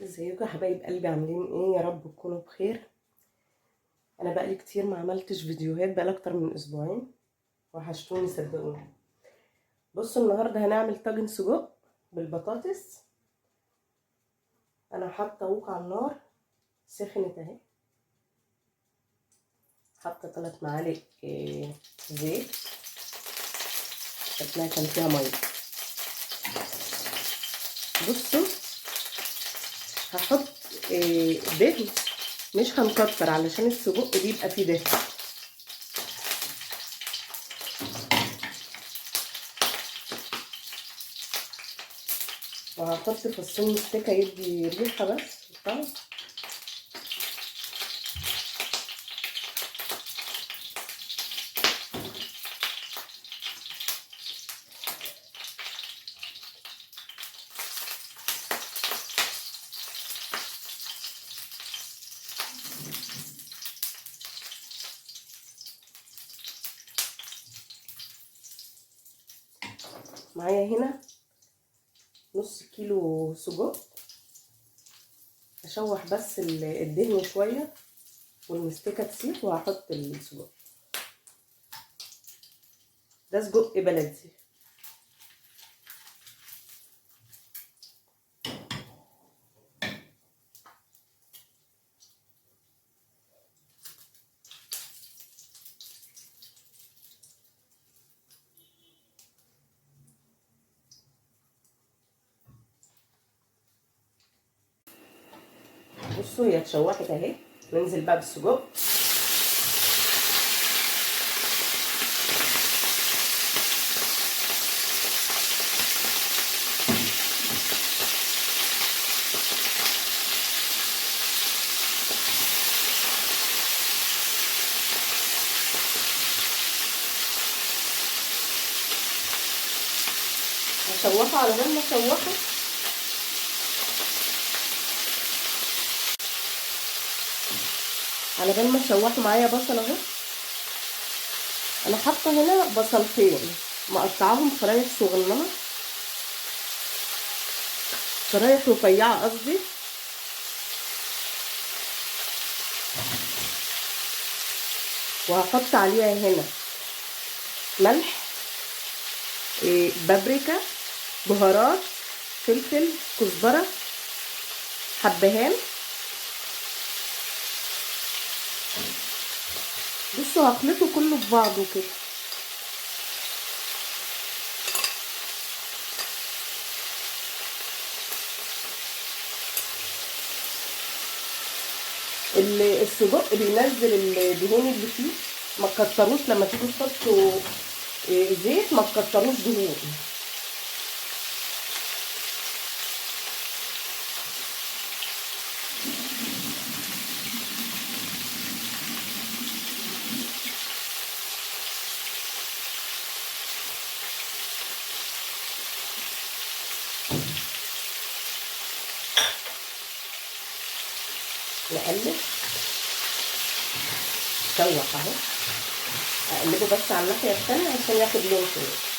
ازيكم يا حبايب قلبي؟ عاملين ايه؟ يا رب تكونوا بخير. انا بقالي كتير ما عملتش فيديوهات، بقالي اكتر من اسبوعين، وحشتوني صدقوني. بصوا النهارده هنعمل طاجن سجق بالبطاطس. انا حاطه وك على النار سخنت اهي، حاطه 3 معالق زيت، شكلها كان فيها مية. بصوا هحط دهن، مش هنكتر علشان السجق بيبقى فيه دهن. وهحط فصين مستكه يدي ريحه بس طبعا. معايا هنا نص كيلو سجق، اشوح بس الدهن شوية والمستكه تسيح وهحط السجق. ده سجق بلدي. بصوا هي اتشوحت اهي، ننزل بقى بالسجق. هشوحه على بال ما اشوحه. على بال ما اشوحه معايا بصل اهو. انا حاطه هنا بصلتين مقطعاهم شرايح صغننه، شرايح رفيعة قصدي. وهحط عليها هنا ملح، بابريكا، بهارات، فلفل، كزبره، حبهان. بصوا هخلطه كله في بعضه كده. السجق بينزل الدهون اللي فيه، ما تكتروش لما تيجوا تحطوا زيت، ما تكتروش دهون. نقلب، شوح اهو، اقلبه بس على الناحية الثانية عشان ياخد لون شوية.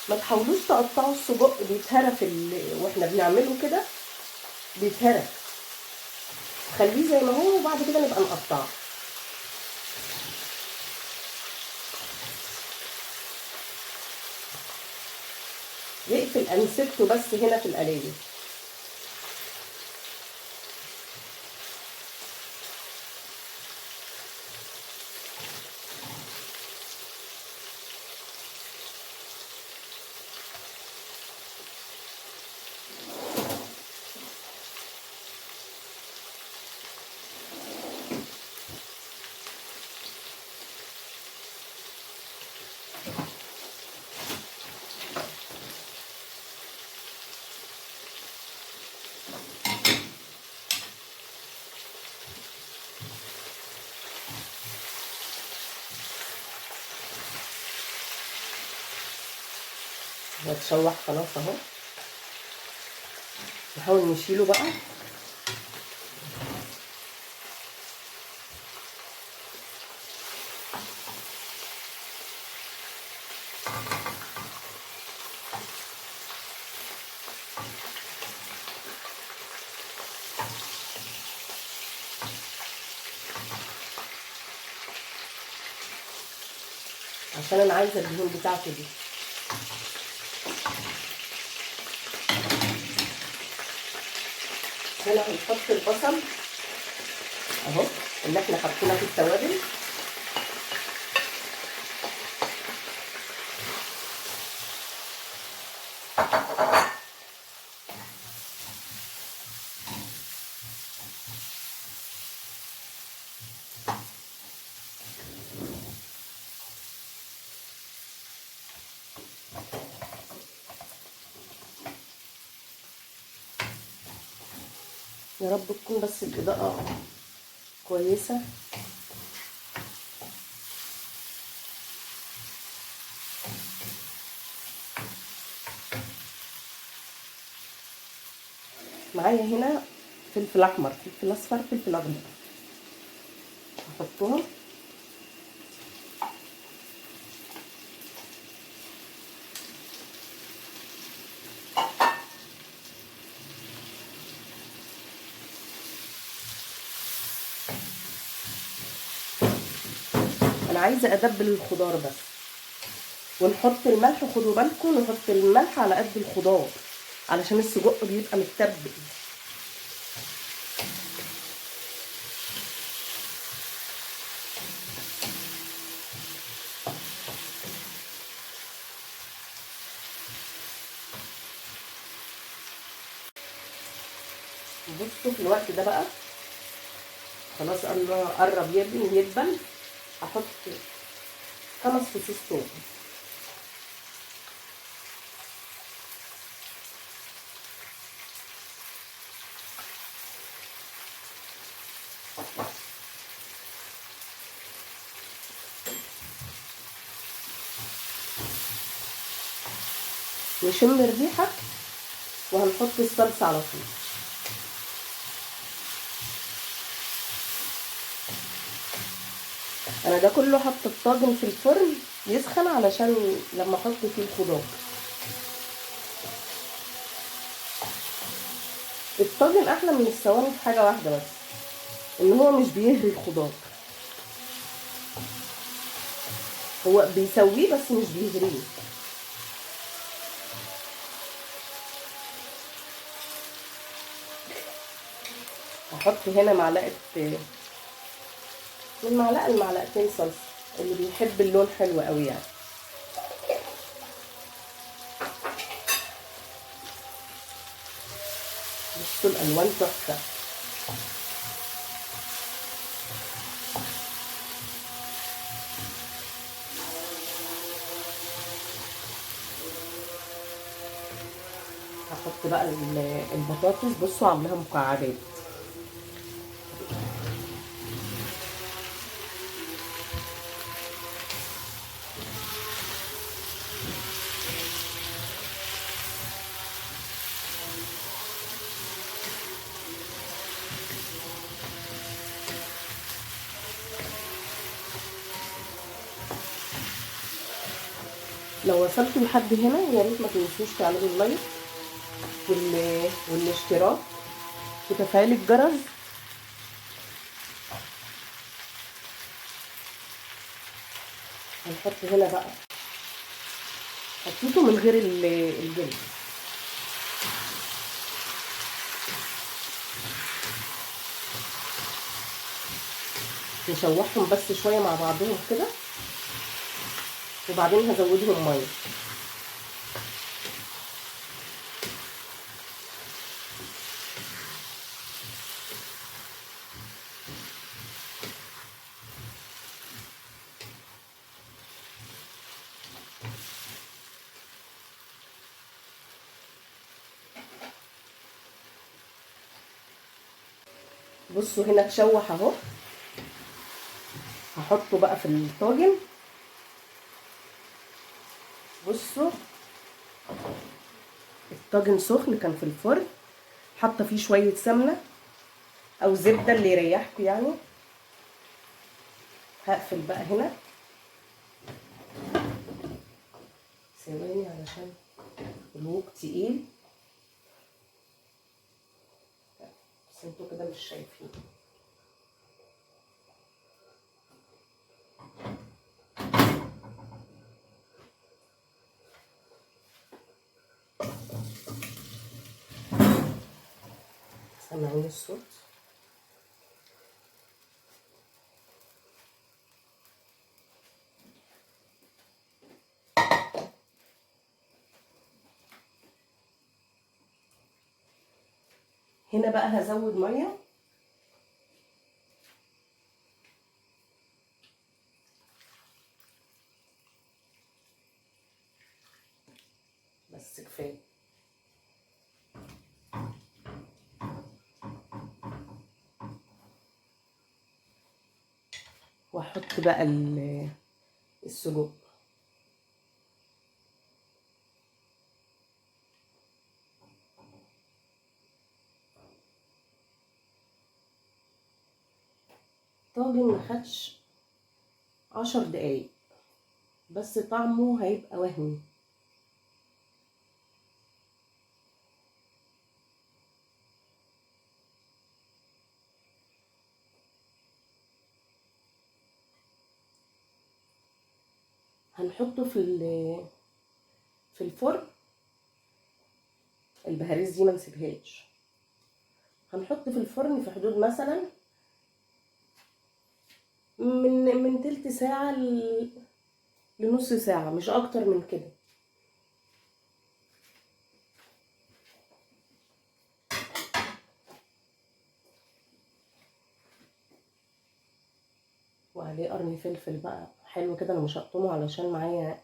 ما تحاولوش تقطعوا السجق، بيتهرى واحنا بنعمله كده بيتهرى. خليه زي ما هو وبعد كده نبقى نقطعه. يقفل انسبته بس هنا في القلايه. واتشوح خلاص اهو. نحاول نشيله بقى. عشان انا عايزه الدهون بتاعته دي. هنا هنحط البصل اهو اللي احنا حطيناه في التوابل. يا رب تكون بس الإضاءة كويسة. معايا هنا فلفل أحمر، فلفل أصفر، فلفل أخضر، هحطهم. انا عايزه ادبل الخضار بس، ونحط الملح. خدوا بالكم نحط الملح على قد الخضار علشان السجق بيبقى متبل. بصوا في الوقت ده بقى خلاص قرب يدبل. احط 5 فصوص ثوم. نشم الريحة وهنحط الصلصه على طول. انا ده كله حط الطاجن في الفرن يسخن علشان لما احط فيه الخضار. الطاجن احلى من الصواني في حاجة واحدة بس، ان هو مش بيهري الخضار، هو بيسويه بس مش بيهريه. هحط هنا معلقه، من معلقه لمعلقتين صلصه، اللي بيحب اللون حلو قوي يعني. بصوا الالوان تحفة. هحط بقى البطاطس، بصوا عاملاها مكعبات. لو وصلتوا لحد هنا يا ريت ما تنسوش تعملوا اللايك والاشتراك وتفعيل الجرس. هنحط هنا بقى، حطيته من غير الجلد. نشوحهم بس شوية مع بعضهم كده، وبعدين هزودهم مية. بصوا هنا اتشوح اهو، هحطه بقى في الطاجن. بصوا طاجن سخن كان في الفرن، حاطه فيه شوية سمنه او زبدة اللي يريحكم يعني. هقفل بقى هنا ثواني علشان الوك تقيل، بس انتوا كده مش شايفين. سامعين الصوت؟ هنا بقى هزود مية، بس كفاية. واحط بقى السجق. طاجن ما خدش 10 دقايق، بس طعمه هيبقى وهمي. هنحطه في الفرن. البهاريز دي ما نسيبهاش، هنحط في الفرن في حدود مثلا من تلت ساعة لنص ساعة، مش اكتر من كده. وعليه قرن فلفل بقى حلو كده، انا مش هقطمه علشان معايا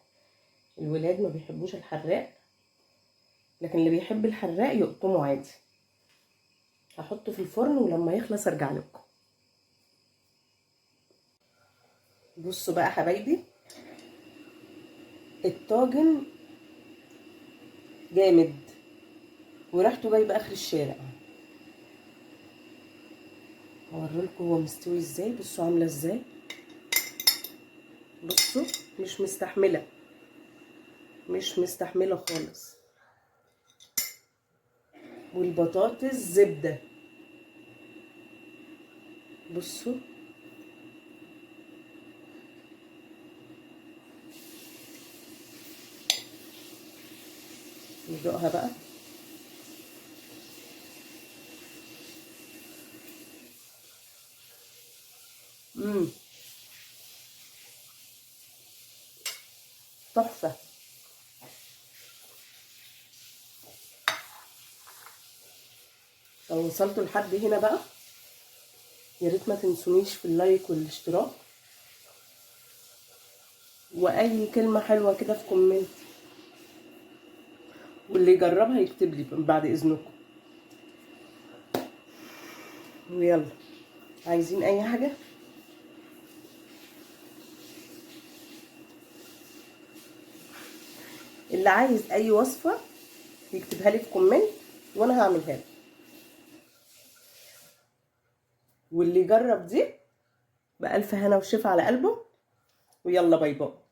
الولاد ما بيحبوش الحراق، لكن اللي بيحب الحراق يقطمه عادي. هحطه في الفرن ولما يخلص ارجع لكم. بصوا بقى حبايبي، الطاجن جامد وريحته جايبه اخر الشارع. هوريلكم هو مستوي ازاي. بصوا عامله ازاي، بصوا مش مستحمله، مش مستحمله خالص. والبطاطس زبدة، بصوا ندوقها بقى. تحفة. لو وصلتوا لحد هنا بقى يا ريت ما تنسونيش في ال like والاشتراك، واي كلمة حلوة كده في comment، واللي يجربها يكتب لي بعد اذنكم. ويلا، عايزين اي حاجة؟ اللي عايز اي وصفه يكتبها لي في comment وانا هعملها له. واللي يجرب دي بألف هنا وشفا على قلبه. ويلا bye bye.